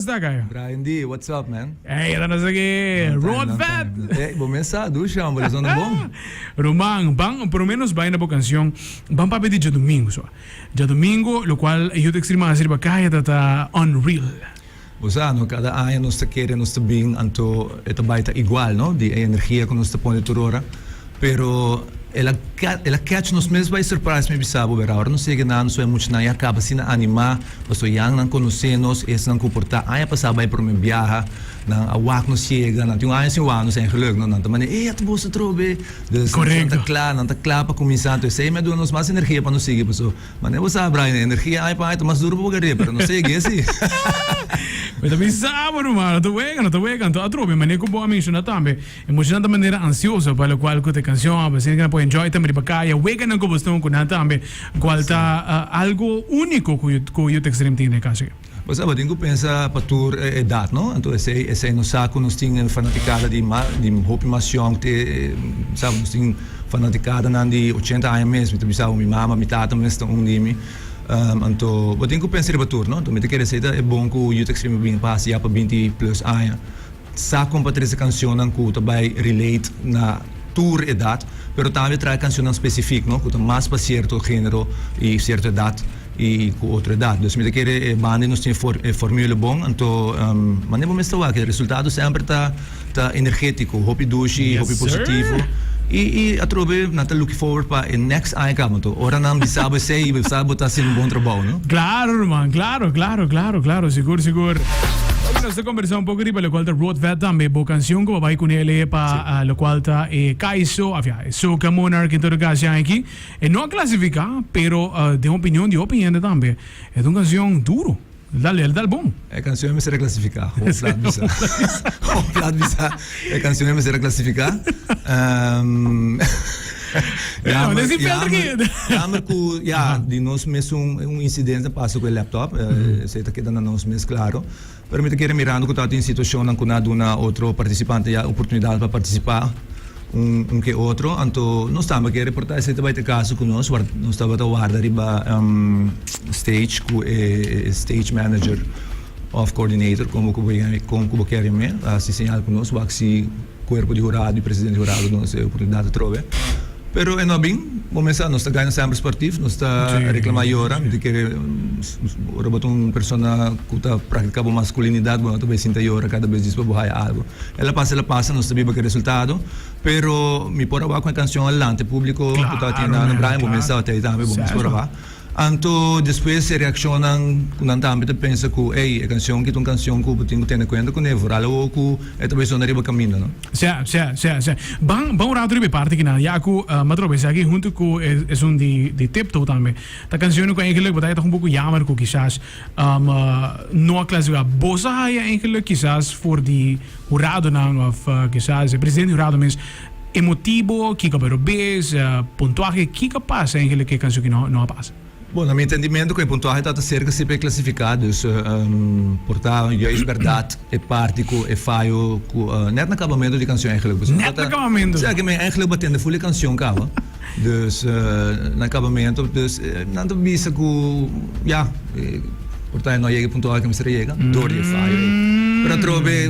Sta kaya. Brian D, what's up man? Ey, ata nos aki. Road Vet. Ey, bo mes sa, dushi homber, esnan ta bon. Ruman, ban por lo menos bai na bo cancion, ban papia di djadomingo so. Djadomingo, locual Youth Extreme a haci riba kaya ta ta unreal. Bo sa, no, cada aña nos ta kere, nos ta bin, anto e ta bai ta igual, no, di e energia cu nos ta pone tur ora. Pero el a el a catch nos mes by surprise mi bisa bo bera ora nos yega nan nos wou e muchanan ya caba asina anima pasobra ya nan conoce nos esnan cu por ta aña pasa bay prome biaha nan a wak nos yega nan tin un aña sin wak nos eigenlijk no nan ta manda ey ata boso atrobe dus nan ta cla nan ta cla pa cuminsa entonces esey mi a duna nos mas energia pa nos sigui pasobra Manera bo sa Brian, e energia aña pa aña ta mas duro pa bo gar'é, pero nos sigui si. Mi ta bisa bo ruman, no ta wega, no ta wega. Anto atrobe, manera ku bo a menshoná tambe, e muchanan ta manera ansioso pa lokual ku ta e kanshon, pa asina ku nan por enjoy tambe riba kaya, weganan ku bo ston ku nan tambe, kual ta algo úniko ku Youth Extreme tin den e kaso aki. Bo sa, bo tin ku pensa pa tur e edat, no? Anto esei, esei nos sa ku nos tin e fanatikada di ma, di hopi mas yòn te, sa, nos tin fanatikadanan di ochenta aña mes. Mi ta bisa bo mi mama, mi tata mes ta un di mi. Anto bo tin ku pensa riba tur, no? Anto mi ta kere esei ta e bon ku Youth Extreme a bin pa hasi ya pa binti plus aña. Sa kon pa trese kanshonnan ku ta bai relate na tur edat, pero tambe trae kanshonnan spesifik, no? Ku ta mas pa sierto género i sierto edat. I ku otro edat. Dus mi ta kere e banda nos tin e formule bon, anto manera bo mester wak e resultado semper ta ta energetico, hopi dushi, hopi positivo i i atrobe nan ta looking forward pa e next aña kaba. Anto ora nan bisa bo esei bo sa bo ta haciendo un bon trabou, no? Claro ruman, claro, claro, claro, claro, sigur, sigur. Oke nos ta conversa un poco riba locual ta Road Vet tambe, bo cancion cu bo bay cune ele pa locual ta e Kaiso, af ya, e Soca Monarch en todo caso ya aki. E no a clasifica, pero den opinion di hopi hende tambe, e ta un cancion duro. El dal, el dal bon. E cancion e mester a clasifica, gewoon plat bisa. Gewoon plat bisa, e cancion e mester a clasifica. Jammer, jammer, jammer cu, ya, di nos mes un, un incidente a pasa cu e laptop, esey ta keda na nos mes claro. Pero mi ta kere mirando ku tabatin situashonnan ku nan a duna otro partisipante ya oportunidat pa partisipá un un ke otro. Anto nos tambe ke reportá esei ta bai ta kaso ku nos. Nos tabata warda riba stage ku e stage manager òf coordinator komo ku bo yama kon ku bo kier yam'é a hasi señal ku nos wak si kuerpo di hurado i presidente di hurado duna nos e oportunidat atrobe. Pero e no a bin. Bo mester sa, nos ta gana semper sportief, nos ta reclama yora. Mi ta kere ora bo ta un persona cu ta practica bo masculinidad, bo no ta bay sinta yora cada bes djis pa bo haya algo. El a pasa, el a pasa, nos ta biba cu e resultado. Pero mi por a wak cu e cancion a lanta e publico cu ta tin nan, Brian, bo mester tabata ey tambe, bo mester por a wak. Anto despues e reaccionnan cu nan tambe ta pensa cu, ey, e cancion aki ta un cancion cu bo tin cu tene cuenta cune, vooral awor cu e ta bay zona riba caminda, no? Sea, sea, sea, sea. Ban, ban un rato riba e parti kinan, ya cu mi a trobe esaki hunto cu esun di, di Tiptoe tambe. Ta cancionnan cu eigenlijk bo ta ta un poco jammer cu kisas no a clasifica. Bo sa haya eigenlijk kisas for di huradonan of kisas e presidente di hurado mes e motibo kiko a bay robes, puntuahe, kiko a pasa eigenlijk cu e cancion ki no, no a pasa? Bon, na mi entendimento cu e puntuahe ta ta cerca si pa e clasifica, dus por ta juist berdad e parti cu e fayo cu net na cabamento di cancion eigenlijk. Net na cabamento? Sa cu mi eigenlijk bo tende full e cancion caba, dus na cabamento, dus nan ta bisa cu ya, por ta e no a yega e puntuahe cu mester a yega door di e fayo ey. Pero atrobe,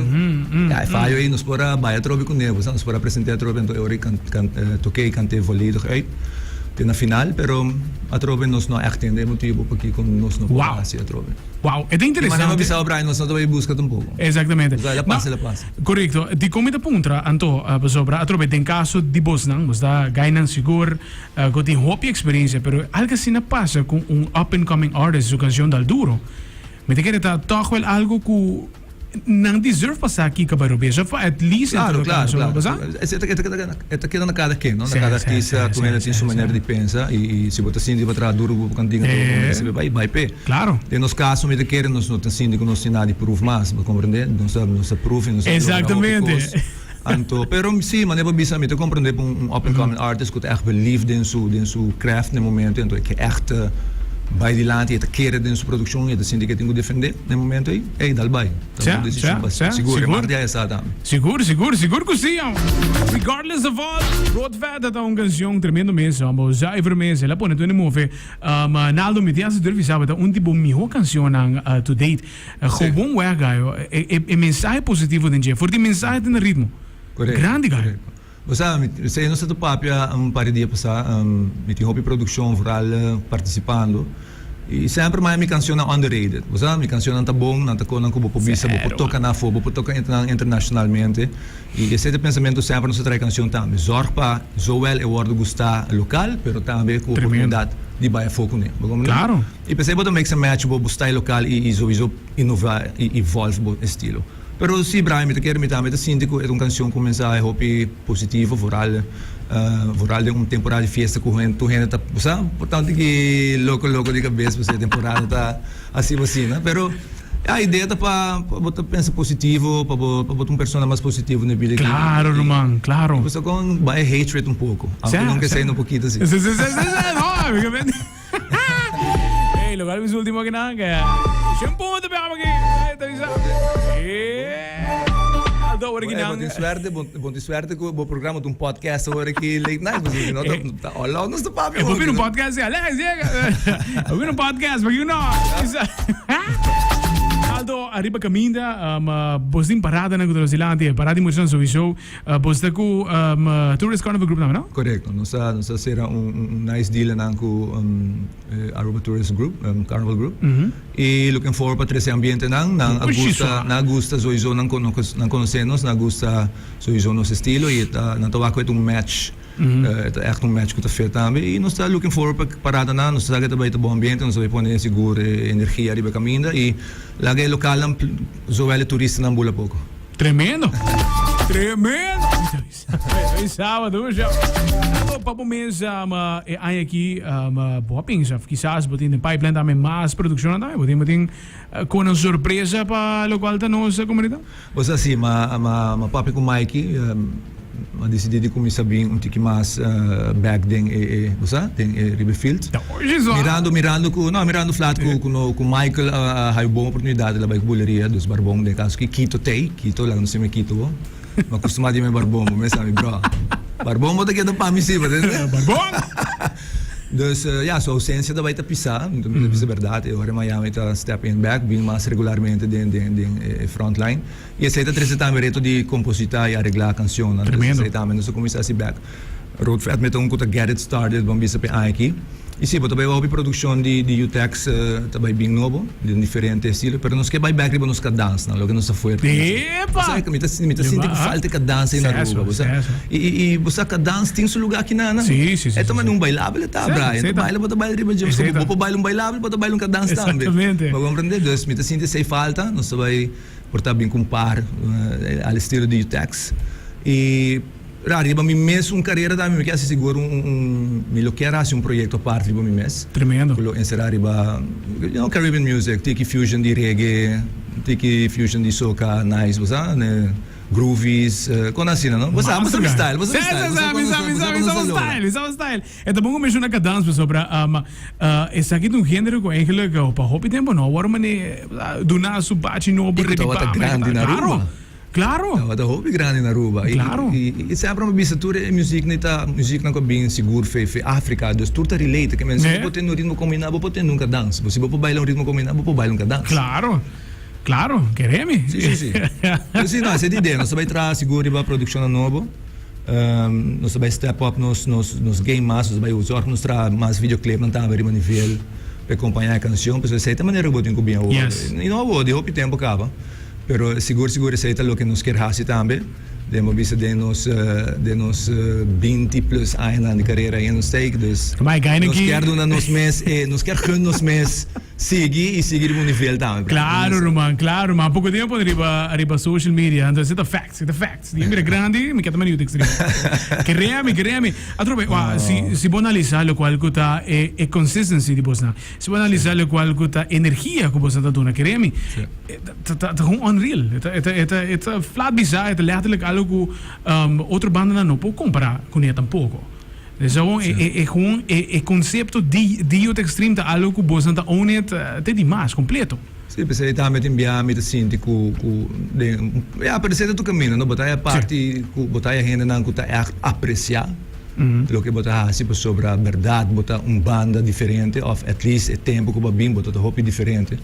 ya e fayo ey nos por a bay atrobe cune, bo sa, nos por a presente atrobe anto e ora e toke y cante volledig uit. Te na final, pero atrobe nos no a echt tende e motibo pakiko nos no por hasi atrobe. Wow, e ta interesante. I manera bo bisa Brian, nos no ta bai buska tampoco. Exactamente. Pasobra el a pasa, el a pasa. Correcto. Dikon mi ta puntra anto, pasobra atrobe den caso di bosnan, bos ta gainan sigur cu tin hopi experiencia, pero algo asina pasa cu un up and coming artist su cancion dal duro, mi ta kere ta toch wel algo cu Nan deserve pa sa kiko bai robes of at least en Claro, todo claro, caso, claro. bo sa? E ta, e ta, e ta keda na kada ken, no? Na kada artista, tur hende tin su manera di pensa i, i si bo ta sinti bo traha duro ku bo kantinga tur bo resibe bai, bai p'e. Claro. Den nos kaso mi ta kere nos no ta sinti ku nos tin nada di proof mas, bo komprende? Nos a, nos a proof i nos a logra hopi kos. Anto, pero si, manera bo bisa mi ta komprende pa un up and coming artist ku ta ègt believe den su, den su craft na e momento, anto e ke ègt. bai dilanti, e ta kere den su produkshon, e ta sinti ku e tin ku defendé den e momento ei, ey, dal bai. Ta un desishon pa sigur, e mar di a esa tambe. Sigur, sigur, sigur ku si. Regardless of all, Road Vet ta un kanshon tremendo mes, hombo. Zuiver mes, el a pone tur hende move. Naldo, mi tin hasta durf bisa bo ta un di bo miho kanshonnan to date. Gewoon wèg gayo, e mensahe positivo den dje, for di mensahe ta na ritmo. Grandi gayo. Bo sa, mi esei nos ta ta papia un par di dia pasá, mi tin hopi produkshon vooral partisipando i semper maya mi kanshonnan underrated. Bo sa, mi kanshonnan ta bon, nan ta konan ku bo por bisa, bo por toka nan afó, bo por toka nan internashonalmente i esei ta e pensamentu semper nos ta trae kanshon tambe. Zòrg pa zowel e wòrdu gustá lokal pero tambe ku oportunidat di bai afó kuné. Bo komprendé? I p'esei bo ta mix and match bo style lokal i souiso innová i evolve bo estilo. Pero si Brian mi ta kere mi tambe ta sinti ku e ta un kanshon ku mensahe hopi positivo vooral vooral den un temporada di fiesta ku tur hende ta bo sa por tantu ki loko loko di kabes pasobra e temporada ta asi bo asina pero ya idea ta pa bo ta pensa positivo pa bo pa bo ta un persona mas positivo na e bida Klaro ruman klaro. I pasobra kon bai e hatred un poko aunke nunka esei no pokito si. Si si si si no. Hey, lo cual mis último que nada que. Shampoo te pegamos aquí. Ahí está bisa. Eh. Aldo ahora que Bon suerte, bon, bon suerte ku bo programa un podcast ahora aquí late night, porque si no ta all out nos ta papia. Eh, un podcast, Alex, llega. Un podcast, porque no. Aldo, arriba caminda, um, bos din parada na ku dilante, parada di muchanan sowieso. Bos ta ku Tourist Carnival Group tambe, no? Korekto. Nos a nos a sera un un nice deal nan ku Aruba Tourist Group, Carnival Group. I looking forward pa trese ambientenan. Nan a gusta nan a gusta sowieso nan nan konosé nos, nan a gusta sowieso nos estilo i e ta nan ta wak ku e ta un match. E ta ègt un match ku ta fit tambe. I nos ta looking forward pa paradanan. Nos ta sa ku e ta bai ta bon ambiente, nos ta bai pone sigur e energia riba e kaminda i laga e lokalnan zowel e turistanan bula poko. Tremendo. Tremendo. Sábado, ja. Pa bo mes um, e aña aki um, bo a pensa, kisas bo tin den pipeline tambe mas produccionnan tambe, bo tin bo tin uh, con een sorpresa pa locual ta nos comunidad? Bo sa si, ma ma ma papia cu Mikey um, a decidi di cuminsa bin un tiki mas uh, back den e, e bo sa, den e riba e field. Ta oye zo. Mirando mirando cu no mirando flat cu cu no cu Michael a a haya un bon oportunidad el a bay cu buleria dus Barbon den caso ki Quito tey Quito laga nos yama Quito bo mi a costuma di yama Barbon bo mes sa mi bro Barbon bo ta keda pa mi si bo tende Barbon dus ya su ausencia ta bay ta pisa mi ta bisa berdad e ora Miami ta step in back bin mas regularmente den den den e front line y esey ta trece tambe reto di composita y aregla cancionnan dus Tremendo. esey tambe nos a cuminsa haci back. Road Fat mi ta un ku ta get it started ban bisa p'e aña aki. I si, bo ta bai hopi produkshon di di Utex ta bai bin nobo den diferente estilo, pero nos ke bai bèk riba nos kadansnan, loke nos ta fuerte. Epa! Bo sa, mi ta mi ta sinti ku falta e kadans ei na Aruba, bo sa. I i i bo sa kadans tin su lugá akinan. Si, si, si. E ta manera un bailabel e ta, Brian. Ta baila bo ta baila riba dje. Bo por baila un bailabel, bo ta baila un kadans tambe. Exactamente. Bo komprende? Dus mi ta sinti esei falta, nos ta bai por ta bin ku un par al estilo di Utex. I. Ra, riba mi mes un carera tambe mi ke hasi sigur un un mi lo kier hasi un proyecto apart riba mi mes. Tremendo. Ku lo encerá riba you know Caribbean music, tiki fusion di reggae, tiki fusion di soca, nice, bo sa, ne groovies, kon asina no. Bo sa, bo sa mi style, bo sa mi style, bo sa Mi sa, mi sa, mi sa bo style, mi sa bo style. E ta bon ku menshoná kadans pasobra esaki ta un género ku eigenlijk pa hopi tempu no a wòrdu mane duna su bachi nobo I ku tabata grandi na Aruba. Claro. Tabata hopi grandi na Aruba. Claro. I, i semper mi bisa tur e muziek ni ta muziknan ku a bin sigur fe fe Afrika, dus tur ta relate. Ke men si bo por tende un ritmo kombiná bo por tende un kadans. Bo si bo por baila un ritmo kombiná bo por baila un kadans. Claro. Claro, kere mi. Si, si, si. Dus si no, esei ta idea. Nos ta bai traha sigur riba produkshonnan nobo. Nos ta bai step up nos nos nos game mas, nos ta bai zorg nos traha mas videoclipnan tambe riba nivel pa e kompañá e kanshon. Pasobra esei ta manera ku bo tin ku bin awor. Yes. I no awor, di hopi tempu kaba. Pero sigur sigur esei ta loke nos kier hasi tambe. Den bo bisa den nos den nos binti plus añanan di karera ain nos take dus nos kier duna nos mes e nos kier gun nos mes sigui i sigui riba un nivel tambe. Claro ruman, claro ruman. Poko tempo pone riba riba social media anto esei ta facts, esei ta facts. Di mira grandi mi ke ta manda yuda extremo. Kere mi, kere mi. Atrobe wak si si bo analisa lokual ku ta e e consistency di bosnan, si bo analisa lokual ku ta energia ku bosnan ta duna, kere mi. Ta ta ta gewoon unreal. E ta e ta e ta e ta flat bisa, e ta letterlijk algo ku otro bandanan no por kompara kuné tampoko. Dus awor e e e gewoon e e concepto di di Youth Extreme ta algo cu bosnan ta own it te di mas, completo. Si, p'esei tambe tin bia mi ta sinti cu cu den ya pero esei ta tur caminda no, bo ta e parti cu bo ta e hendenan cu ta ègt aprecia loke bo ta haci pasobra berdad bo ta un banda diferente of at least e tempo cu bo a bin bo ta ta hopi diferente.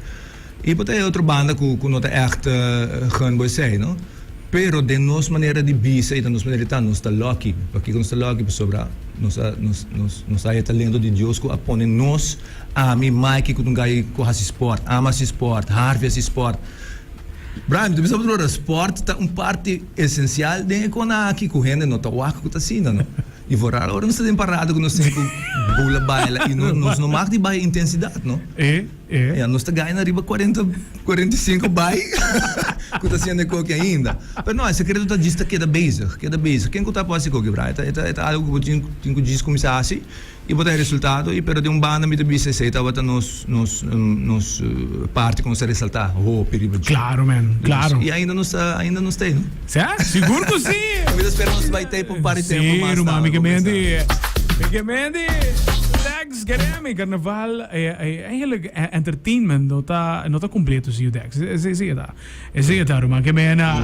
I bo ta e otro banda ku ku no ta ègt gun bo esei, no? Pero den nos manera di bisa i den nos manera di ta, nos ta lucky. Pakiko nos ta lucky? Pasobra nos a nos nos nos a e talento di Dios ku a pone nos, ami, Mikey ku ta un guy ku hasi sport, Ama hasi sport, Harvey hasi sport. Brian, mi ta bisa bo tur ora, sport ta un parti esensial den e kona aki ku hende no ta wak ku ta asina, no? I vooral ora nos ta den parada ku nos tin ku bula baila i nos no mag di bai intensidat, no? E. Ya nos ta gana riba cuarenta, 45 bai cu ta haciendo e koki ainda. Pero no, e secreto ta djis ta keda bezig, keda bezig. Ken cu ta por haci koki, bra? E ta, e ta, e ta algo cu bo tin, tin cu djis cuminsa haci y bo ta e resultado. Y pero di un banda mi ta bisa esey tabata nos, nos, nos parti cu nos ta resalta hopi riba dje. Claro man, claro. Y ainda nos ta, ainda nos ta ey, no? Sa? Sigur cu si! Mi ta spera nos bai ta ey pa un par di tempo Si, mas ruman, tambe mi ke pa menti. cuminsa. Mi ke menti. Dex Geremi, carnaval, eigenlijk entertainment no ta, no ta completo sin Dex. Esey ta, esey ta ruman. Ke mena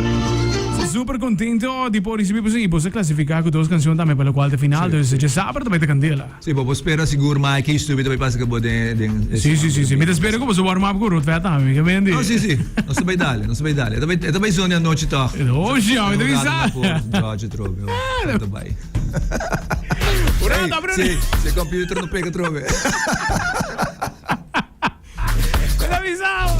super contento di por ricibi boso y boso clasifica cu dos cancion tambe pa locual ta final. Dus djasabra ta bay ta candela. Si, bo por spera sigur Mikey y Stubi ta bay pasa cu bo den, den e Si, si, si, si. Mi ta spera cu boso warm up cu Ruth Vet tambe, mi ke menti. No, si, si. Nos ta bay dale, nos ta bay dale. E ta bay, e ta bay zona di anochi toch. Oh, si, mi ta bisa. George trobe, oh. Ta bay. Ora ta Hey, si, si e computer no pega trobe. Te avisao.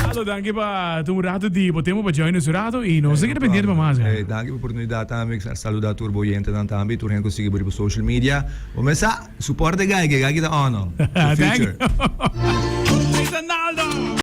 Aldo, danki pa tuma un rato di bo tempo pa join nos un rato y nos ta keda pendiente pa mas. Hey, danki pa oportunidad tambe. Ki saluda tur bo oyentenan tambe y tur hende ku sigui bo riba social media. Bo mes sa, support e guy, ke guy ki ta on. The Thank future. you. Ahí está Naldo.